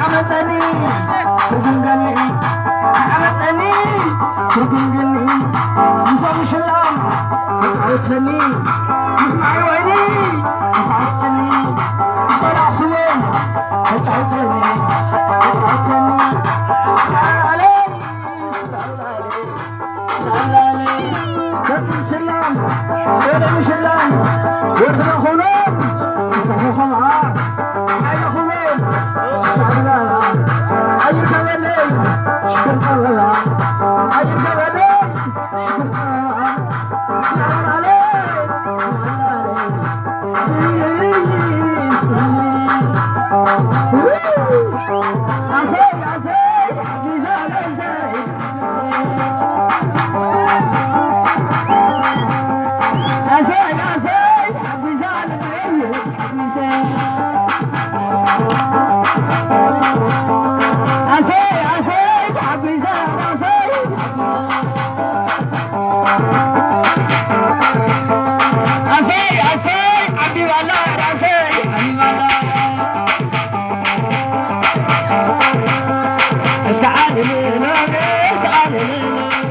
ዓመፀኒ ትርጉም ገኒ ዓመፀኒ ትርጉም ገኒ ምሶም ሽላም ተጫውተኒ ምስማዕ ወይኒ ተሳስቀኒ ቆላዕ ስሞም ተጫውተኒ ተጫውተኒ ስራለይ ስራለይ ስራለይ ከብሽላም ወደ ምሽላም ወድና ኾኖም ምስተኸኸምኣ ኣይኹሎም ሳብላ ኣይርከበለይ ሽክር ጸበላ ኣይርከበለይ ሽክር ጸበላ ስራለይ ስራለይ